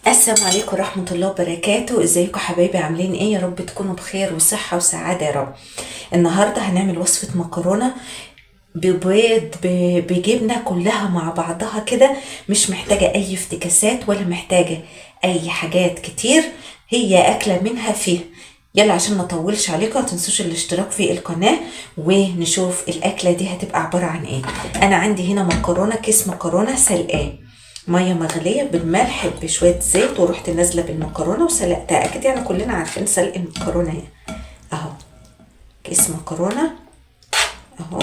السلام عليكم ورحمة الله وبركاته. ازيكم حبايبي، عاملين ايه؟ يا رب تكونوا بخير وصحة وسعادة يا رب. النهاردة هنعمل وصفة مكرونة ببيض بجبنة كلها مع بعضها كده، مش محتاجة اي افتكاسات ولا محتاجة اي حاجات كتير، هي اكلة منها فيها. يلا عشان ما اطولش عليكم، ما تنسوش الاشتراك في القناة ونشوف الاكلة دي هتبقى عبارة عن ايه. انا عندي هنا مكرونة، كيس مكرونة سلقاه مية مغليه بالملح بشوية زيت، ورحت نازله بالمكرونه وسلقتها. اكيد يعني كلنا عارفين سلق المكرونه يعني. اهو كيس مكرونه اهو،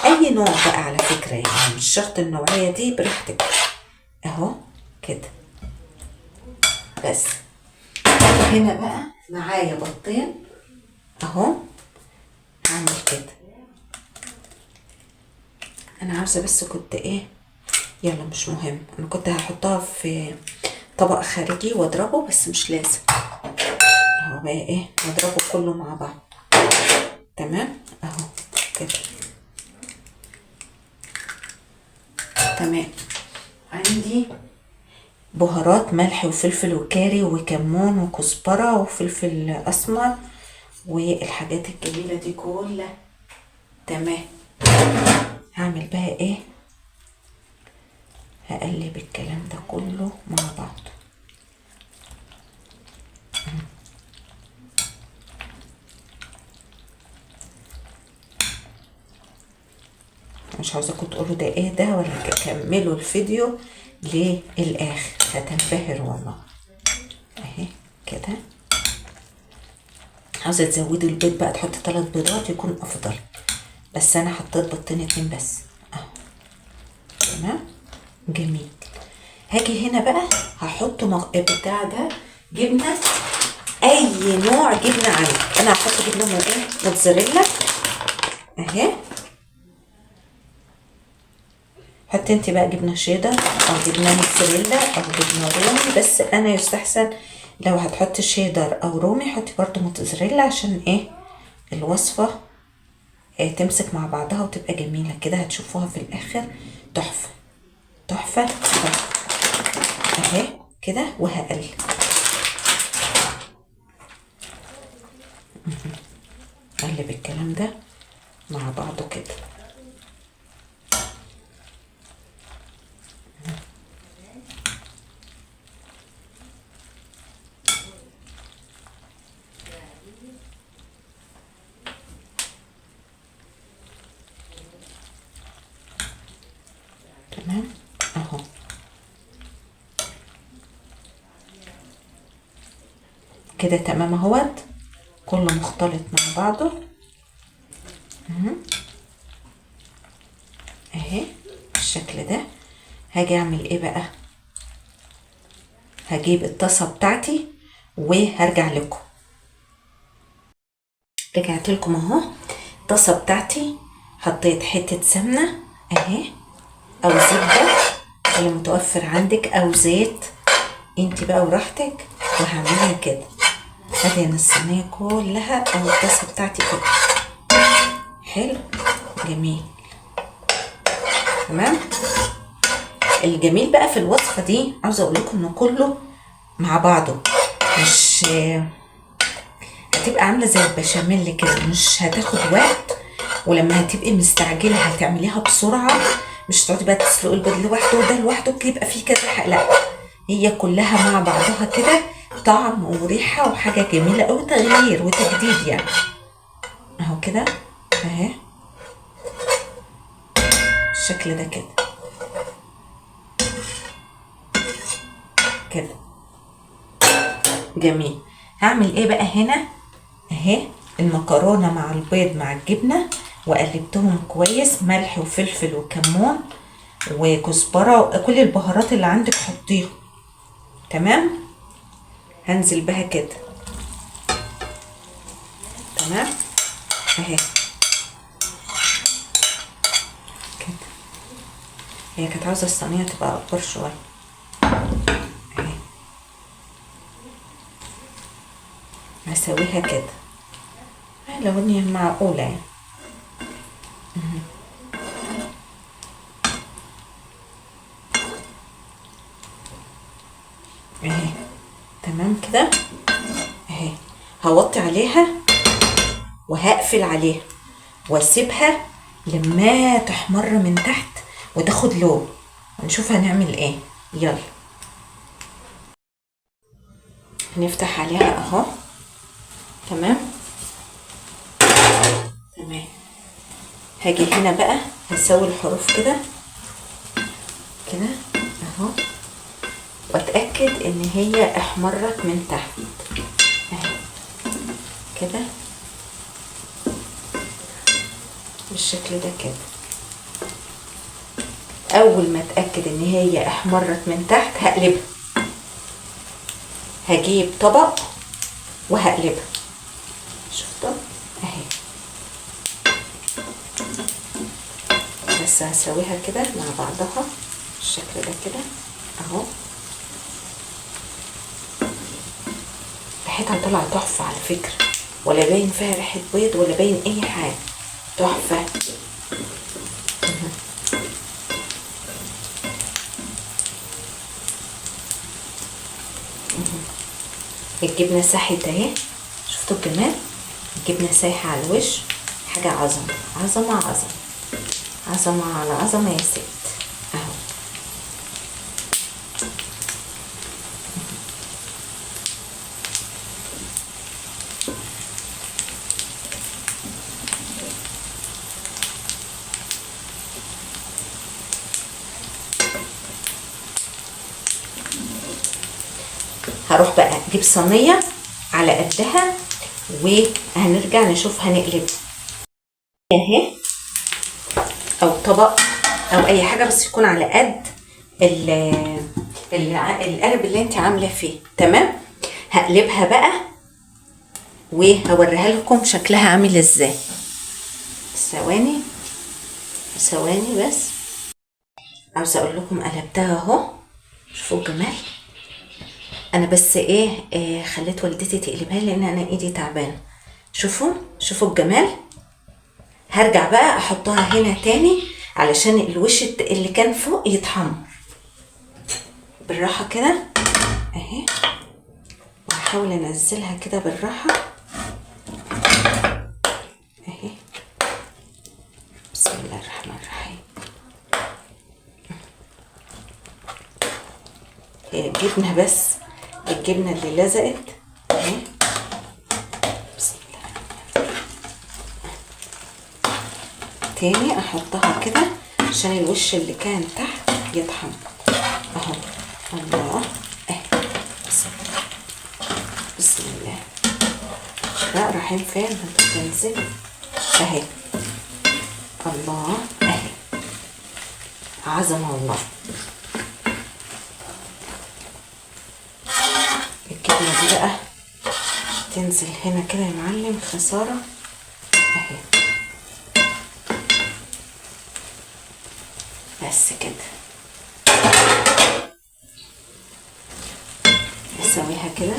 اي نوع بقى على فكرة، يعني مش شرط النوعية دي، براحتك اهو كده. بس هنا بقى معايا بيضتين اهو، هعمل كده. انا عاوزه بس كنت ايه، يلا مش مهم، انا كنت هحطها في طبق خارجي واضربه، بس مش لازم. اهو بقى ايه، نضربه كله مع بعض. تمام اهو كده تمام. عندي بهارات، ملح وفلفل وكاري وكمون وكزبره وفلفل اسمر والحاجات الجميلة دي كلها. تمام. هعمل بقى ايه، هقلب الكلام ده كله مع بعض. مش عاوزاكم تقولوا ده ايه ده، ولا كملوا الفيديو للاخر هتنبهر والله. اهي كده. عاوزه تزودي البيض بقى، تحطي 3 بيضات يكون افضل، بس انا حطيت بيضتين 2 بس اهو. تمام جميل. هاجي هنا بقى هحط بتاع ده جبنه، اي نوع جبنه عندك. انا هحط جبنه من ايه، موتزاريلا اهي. حطي انت بقى جبنه شيدر او جبنه موتزاريلا او جبنه رومي، بس انا يستحسن لو هتحطي شيدر او رومي حطي برضو موتزاريلا، عشان ايه الوصفة إيه تمسك مع بعضها وتبقى جميلة كده. هتشوفوها في الاخر تحفة تحفة تحفة اهي كده. وهقلب اقلب الكلام ده مع بعضه كده. تمام اهو كده. تمام اهوت، كله مختلط مع بعضه اهي بالشكل ده. هاجي اعمل ايه بقى، هجيب الطاسه بتاعتي وهرجع لكم. رجعت لكم اهو الطاسه بتاعتي، حطيت حتة سمنه اهي او زبدة اللي متوفر عندك، او زيت انت بقى وراحتك. وهعملها كده، ادهن الصينية كلها او الطاسه بتاعتي كده. حلو جميل تمام. الجميل بقى في الوصفة دي، عاوزه اقول لكم انه كله مع بعضه، مش هتبقى عامله زي البشاميل كده، مش هتاخد وقت، ولما هتبقي مستعجلة هتعمليها بسرعة، مش تقعدي بقى تسلقي البيض لوحده وده لوحده يبقى فيه كذا حاجة، لا هي كلها مع بعضها كده، طعم وريحه وحاجه جميلة قوي، تغيير وتجديد يعني. اهو كده اهي الشكل ده كده كده جميل. هعمل ايه بقى هنا، اهي المكرونه مع البيض مع الجبنة، وقلبتهم كويس، ملح وفلفل وكمون وكزبره وكل البهارات اللي عندك حطيها. تمام. هنزل بها كده. تمام اهي كده. هي كانت عاوزه الصينية تبقى اكبر شوية اهي، هسويها كده لو اني معقولة يعني. اهي. تمام كده اهي. هوطي عليها وهقفل عليها واسيبها لما تحمر من تحت وتاخد لون، ونشوف هنعمل ايه. يلا هنفتح عليها اهو. تمام تمام. هاجي هنا بقى هسوي الحروف كده كده اهو، واتاكد ان هي احمرت من تحت اهي كده بالشكل ده كده. اول ما اتاكد ان هي احمرت من تحت هقلبها، هجيب طبق وهقلبها. شفتوا اهي. بس هسويها كده مع بعضها بالشكل ده كده اهو. ريحتها طالعه تحفة على فكرة، ولا باين فيها ريحه بيض ولا باين اي حاجة، تحفة. الجبنة ساحت اهي، شفتوا الجمال؟ الجبنة سايحه على الوش، حاجة عظمه عظمه عظمه عظمه على عظمه يا ست اهو. هروح بقى اجيب صينية على قدها وهنرجع نشوف هنقلب اهي، او طبق او اي حاجة، بس يكون على قد القالب اللي انت عامله فيه. تمام. هقلبها بقى وهوريها لكم شكلها عامل ازاي. ثواني ثواني بس، عاوزه اقول لكم قلبتها اهو، شوفوا الجمال. انا بس ايه خليت والدتي تقلبها لان انا ايدي تعبانة. شوفوا شوفوا الجمال. هرجع بقى احطها هنا تاني علشان الوش اللي كان فوق يتحمر بالراحة كده اهي، وهحاول انزلها كده بالراحة اهي. بسم الله الرحمن الرحيم. هي الجبنة بس، الجبنة اللي لزقت اهي. بسم الله. تاني احطها كده عشان الوش اللي كان تحت يتحمر اهو. الله اهي. بسم الله بسم الله. لا رايحين فين؟ هتنزل اهي. الله اهي، عظمه والله. الجبنة دي بقى تنزل هنا كده يا معلم، خسارة اهي. بس كده اسويها كده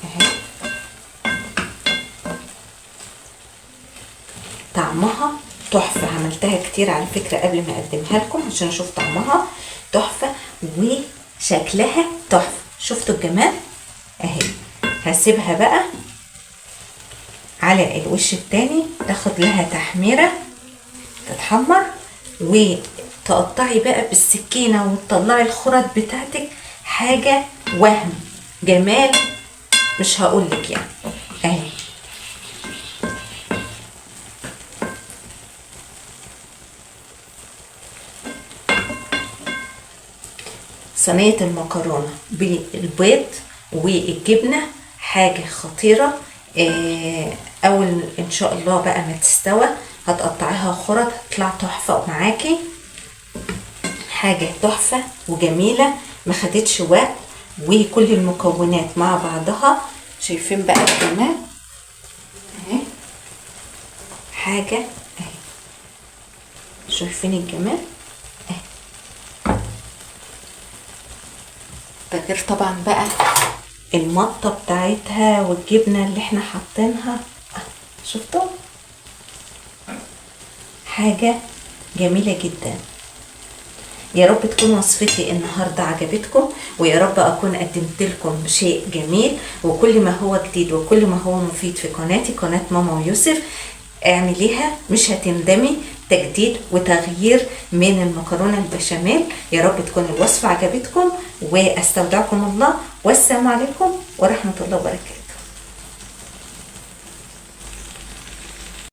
اهي. طعمها تحفة، عملتها كتير على فكرة قبل ما اقدمها لكم عشان اشوف طعمها تحفة وشكلها تحفة. شفتوا الجمال اهي. هسيبها بقى على الوش التاني تاخد لها تحميره تتحمر، وتقطعي بقى بالسكينة وتطلعي الخرط بتاعتك. حاجة وهم جمال مش هقولك يعني اهي. صينية المكرونه بالبيض والجبنه حاجة خطيرة. اول ان شاء الله بقى ما تستوى هتقطعيها خرط، هتطلع تحفة معاكي، حاجة تحفة وجميلة، ما خدتش وقت، وكل المكونات مع بعضها. شايفين بقى الجمال اهي، حاجة اهي، شايفين الجمال اهي. ده غير طبعا بقى المطه بتاعتها والجبنه اللي احنا حاطينها. شفتوا؟ حاجة جميلة جدا. يا رب تكون وصفتي النهارده عجبتكم، ويا رب اكون قدمت لكم شيء جميل وكل ما هو جديد وكل ما هو مفيد في قناتي، قناة ماما ويوسف. اعمليها مش هتندمي، تجديد وتغيير من المكرونه البشاميل. يا رب تكون الوصفة عجبتكم، واستودعكم الله، والسلام عليكم ورحمة الله وبركاته.